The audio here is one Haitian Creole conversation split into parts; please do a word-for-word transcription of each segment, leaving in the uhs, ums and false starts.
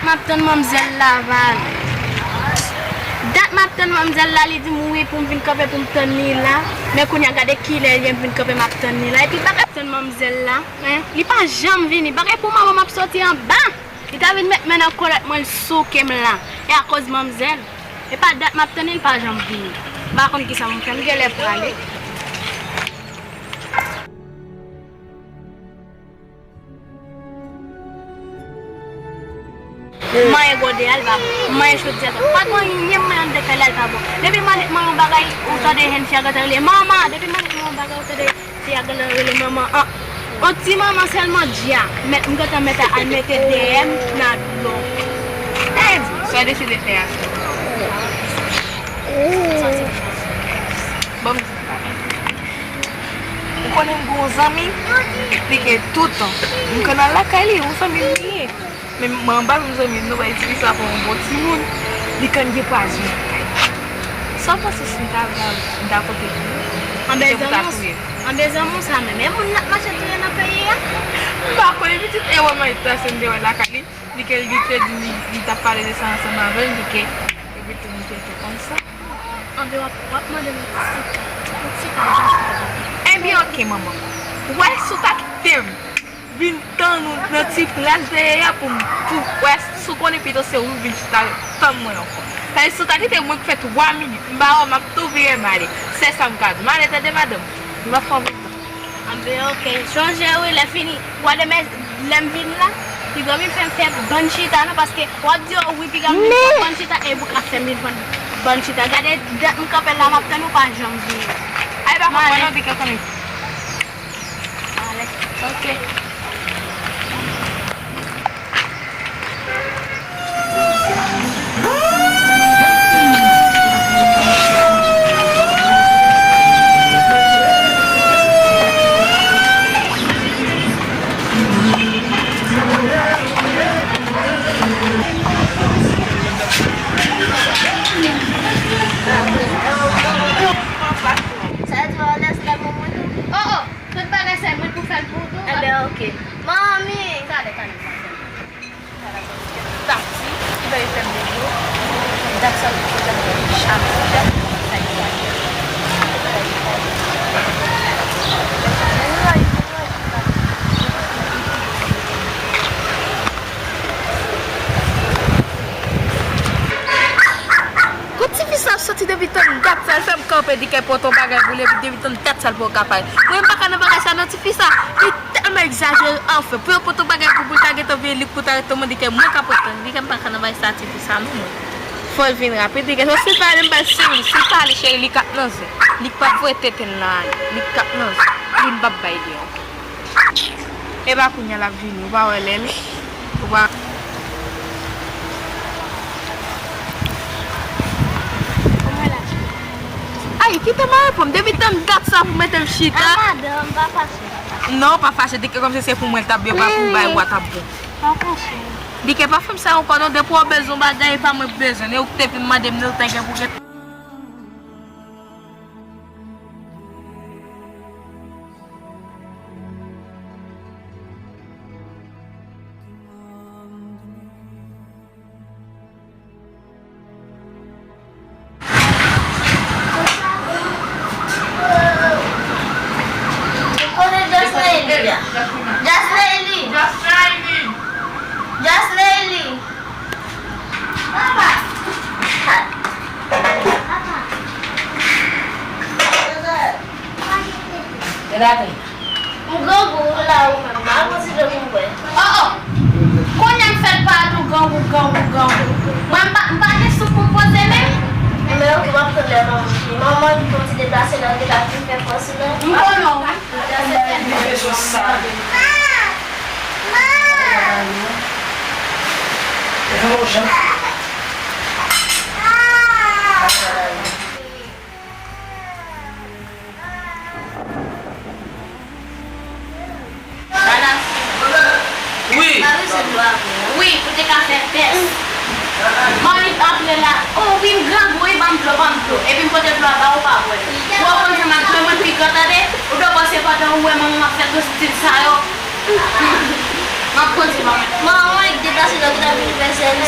M ap tann manmzèl la, Val. Dat m ap tann manmzèl la, li di m wi pou m vin kanpe pou m tann li la. Men kounye a gade kilè l ye m vin kanpe m ap tann li la. Epi bagay tann manmzèl la, en, li pa janm vini. Bagay pou manman m ap soti anba. Li ta vin met men nan kolèt mwen, l souke m la. E akoz manmzèl. E pa dat m ap tann li, l pa janm vini. M pa konn kisa m fè, m genlè prale. M manyen gode a, l pa bon. M manyen chodyè a, pa bon. Pa gen anyen m manyen anndan kay la, l pa bon. Depi m annik manyen yon bagay, ou tande jèn fi a gentan rele manman. Depi m annik manyen yon bagay, ou tande fi a gentan rele manman. An, yon ti manman sèlman di a. Mèt, m gentan mèt al mete dèyè m nan dlo. Sa w deside fè a? Bon, m di sa. Ou konnen m gen yon zanmi, li gen tout an. M konn al lakay li, yon zanmi m li ye. Men mwen anba menm zanmi m, nou bay tifi sa pou yon bon timoun. Li konn gen pwazon lakay li. Sa w panse si m ta al, m ta pote pou ou? Anben zanmi w, anben zanmi w sa menm. E moun n ap mache touye nan peyi a? M pa konnen pitit e wè m al trase m te wè lakay li. Li ke li te di li, li t ap pale de sa ansanm avè l, li ke epi tou m te tou konn sa. Anben w ap, w ap mande m yon ti ka, yon ti ka jan sa. Ebyen oke manman. Ou wè si w ta kite m vin tann ou nan ti plas dèyè a pou m, pou wè si w konnen pito se ou vin chita tann mwen ankò. Paske si w ta kite mwen k fè twa minit, m pa wè w m ap tou vire m ale. Se sa m ka di. M ale tande madanm. M pa fè w anpil tan. Anben oke. Chonje wi lè fini. W a demen lè m vin la, piga m fè m fè bann chita non paske w ap di yo wi piga m vin fè bann chita e pou ka fè m vin fè bann chita. Gade dat m kanpe la m ap tann ou pa janm vini. Ay pa konprann non piga konnen. Ale. Oke. Sa di w lès la pou mwen tou? Oh, oh! Tout bagay sa e mwen pou fè l pou ou tou. Enben, oke. Manmi! Talè, talè, talè. Tati, ki bay fè m de dlo. Dat sa pou fè m chak jou. Kot tifi sa ap soti depi tann dat sa, l fè m kanpe, di kè pote yon bagay pou li, epi depi tann dat sa, l poko ka pare. Mwen, m pa ka nan bagay sa, non, tifi sa, li tèlman egzajere, anfen, pou yo pote yon bagay pou, pou l ta gentan veye, li pou ta gentan mande kè mwen ka pote, di kè m pa ka nan bagay sa, tifi sa, non, mwen. Fò l vin rapid, di kè, si l pa ale, m ba l seri, si l pa ale, cheri, li k ap nan zen. Li p ap voye tenten l nan ale, li k ap nan zen. Li m p ap bay li ankò. Epa kounye a l ap vini, ou pa wè lè l? Ou pa. Ay, kite m al pou m. Depi tann dat sa pou mete m chita. A madanm, pa fache. Non, pa fache. Di kè kòmsi se pou mwen l t ap byen, pa pou bay w a t ap bon. Pa fache. Di kè pa fè m sa ankò non, depi w bezwen bagay, e pa mwen k bezwen l. E ou k te vin mande m li, ou t gen pou gen. Kote Jasnayli a? Jasnayli! Jasnayli! Papa! Papa! Gade. M grangou wi la ou menm. Al pran ti dlo pou m bwè. Oh, oh. Kounye a m fèt pa di w grangou, grangou, grangou. Mwen, m pa, m pa gen souf pou m poze menm. Men oke, m ap tann lè manman vini. Manman vin fè yon ti deplase la, li ta vin fè fòs la. M konnen w wi. Li bezwen sa. Wi. Wi, pou te ka fè tès. Mwen antre la, o wi, m grangou wi, ban m dlo, ban m dlo. Epi m pote dlo a ba ou, pa bwè. Ou konn sa m ap jwe, mwen pi gran, tande. Ou dwe panse pandan ou wè manman m ap fè tout stil sa yo. M ap koze, manman. Manman, li deplase la, li ta vin fè sèvis.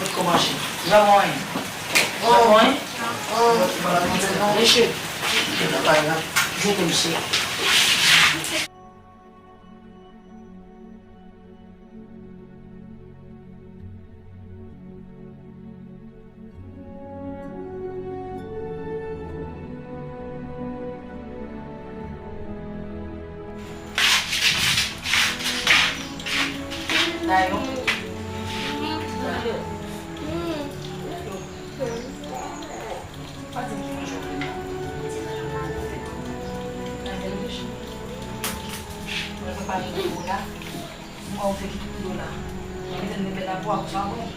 potko manyen. Zanmi mwen. Zanmi mwen. Mesye. Jete misye. Mwen pa gen pou la. Mwen ou te kite pou la. Mwen mete l nan bèl lapwa pou sa bon.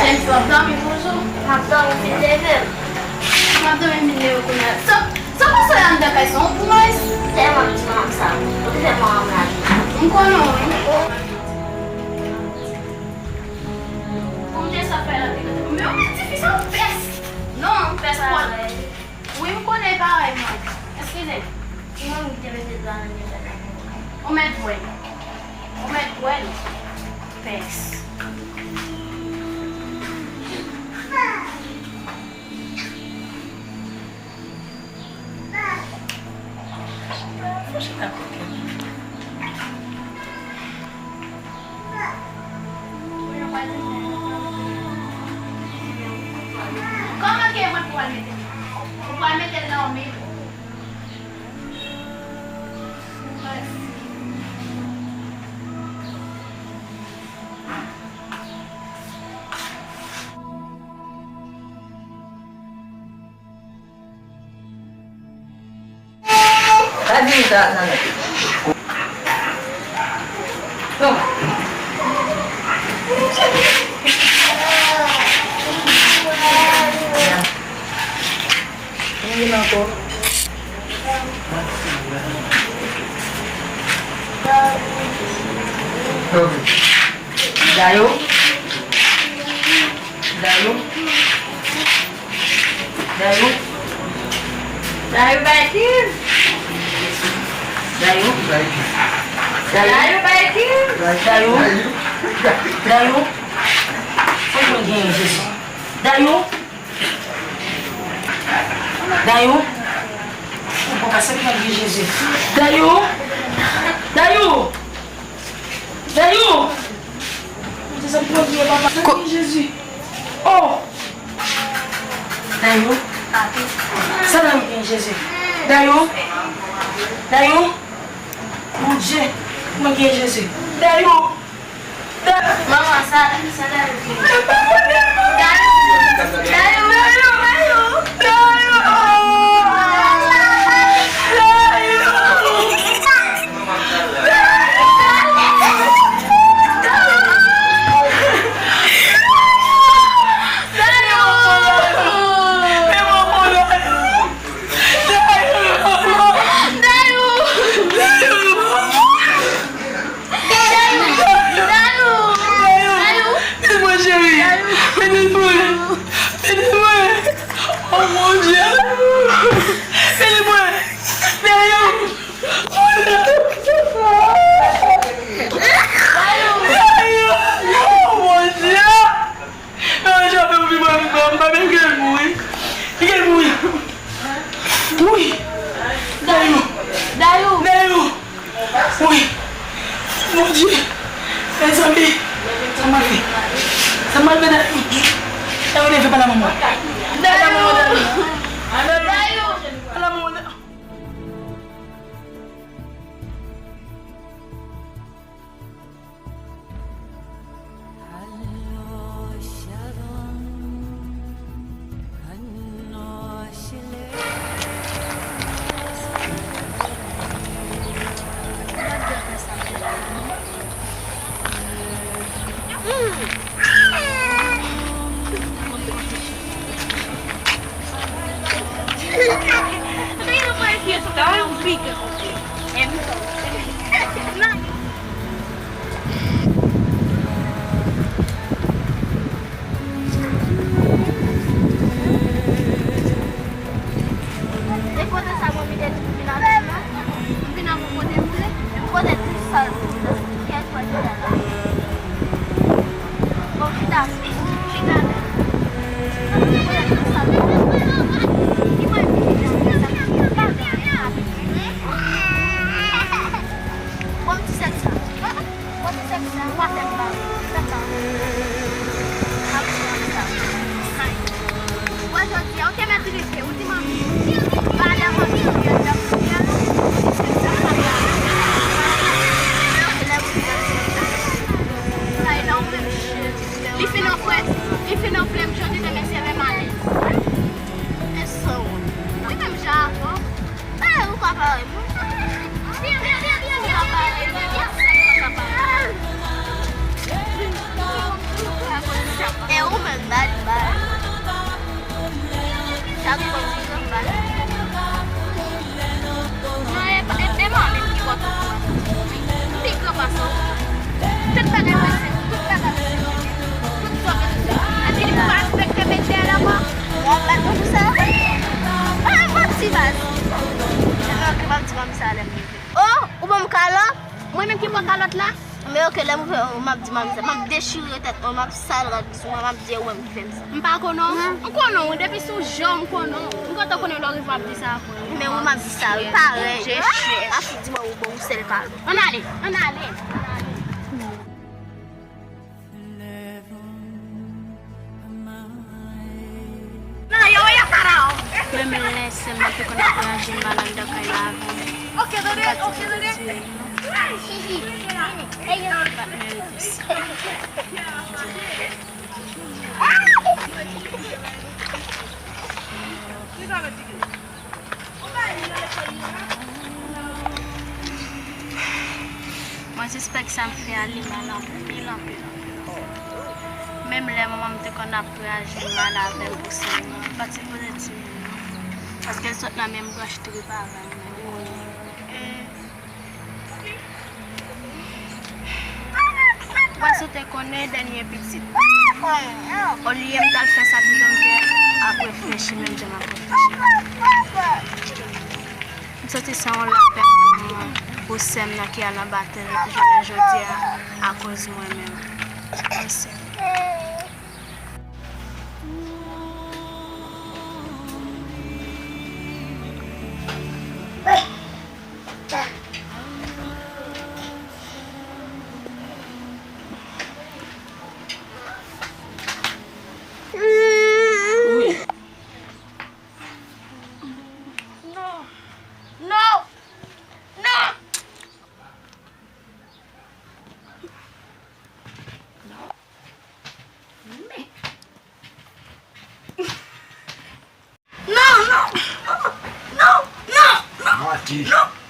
Jennifer, w ap dòmi toujou? M ap dòmi, m vin leve m. M ap dòmi, m vin leve kounye a. Sa, sa w pase la anndan kay sa, yon prens? Tèlman ti manman sa. Ou te fè manman m lage. M konnen w, wi. Pou m te sa fè la, te kote pou m. Men w mèt tifi sa, w pès. Non, pès pòt. Wi, m konnen parèy mwen. Eskize. Ki manmi ki te mete dlo a nan men bèt la pou mwen? Ou mèt bwè l. Ou mèt bwè l. Pès. Fò chita kote m. Kòman ke mwen pral mete? Ou pral mete l nan men. Sa, sa, sa. Bon. Mwen vin ankò. Dayou. Dayou. Dayou. Dayou, bay Kim. Dayou. Dayou, bay Kim. Dayou. Dayou. Fòk mwen genyen Jezi. Dayou. Dayou. Ou pa ka sèvi malgre Jezi. Dayou. Dayou. Dayou. Bondye, sa m pran vye papa. Sèvi Jezi. Oh. Dayou. Sa Dayou gen Jezi. Dayou. Dayou. Bondye, mwen gen Jezi. Dayou. Manman, sa, sa Dayou gen. Dayou. Dayou. Dayou. Dayou! Dayou! Dayou! Dayou! Ede mwen, cheri! Ede mwen! Ede mwen! Oh, mon Dieu! Ede mwen! Dayou! Dayou! Dayou! Oh, mon Dieu! Nan jan fè w vin mwen, m pa menm gen mouri. Li gen mouri. Wi. Dayou. Dayou. Dayou. Wi. Bondye. Mezanmi. Sa m al fè? Sa m al fè, Dayou? Dayou, leve pa la manman. Pa la manman, Dayou. Dayou. Pa la manman, Dayou. E kote sa mwen vin de tou vin avè m nan? M vin avè w kote m vle, m kote tou sal pou m nan. Kèt mwen vin la. Bon, chita, chita la. M kote tou sal pou m nan. Ki mwen vin la, sa pa vin la. Bon, ti sèk sa. Bon, ti sèk sa, pa fè m mal. Fè m mal. Pa fè m mal. Ay. Wè jodi a, ou te mèt rete, ou di manmi. Pale a manmi, ou di manmi, ou di sèk sa, pa fè m mal. Lè ou di sèk sa. Sa e la, ou menm cheri. Li fin anfle, li fin anfle m jodi, demen se menm ale. E san wont. Wi, menm jan avè w. Eh, ou ka parèt mwen. Ou ka parèt mwen. Ou ka parèt mwen. E ou menm, ba li, ba li. Sa ki konn ti gran, ba li. Non, e, e, e mwen menm ki pòt ou. M pi gran pase w. Tout bagay mwen se, tout bagay mwen se. Tout zòrèy mwen se. Epi li pa respekte m, e dèyè la mò. Mwen mèt mwen pou sa. Ah, manti baz. Se mwen ki p ap di manmi sa lè m rive. Oh, ou ban m kalòt? Mwen menm ki pran kalòt la? Men oke, lè m ouvè, m ap di manmi sa. M ap dechire tèt mwen, m ap sal rad sou mwen, m ap di e ou menm ki fè m sa. M pa konnen w. M konnen w, depi sou je w m konnen w. M kontan konnen lè w rive w ap di sa ankò. Men ou m ap di sa, wi, parèy. Je chèch. M ap di mwen ou ban w sèl kalòt. Ann ale, ann ale, ann ale. Menm lè sè m nan te konn ap voyaje, m pa nan anndan kay la avè m. M pa t toujou retire li non. M pa t merite sa. Respè sa m fè a, li mal anpil, anpil, anpil. Menm lè manman m te konn ap reyaji mal avè m pou sè m nan, li pa t sipoze di m non. Paske l sot nan menm branch trip avè m, menm kote. Mwen sot te konnen dènye pitit. Olye m t al fè sa pito m te ap reflechi menm jan m ap reflechi. M santi se yon lapèn pou mwen, pou sè m nan ki al anba tè jounen jodi a, akoz mwen menm. Mèsi. Non! Non! Non! Non! Non! Non! Non! Non! Mati. Non!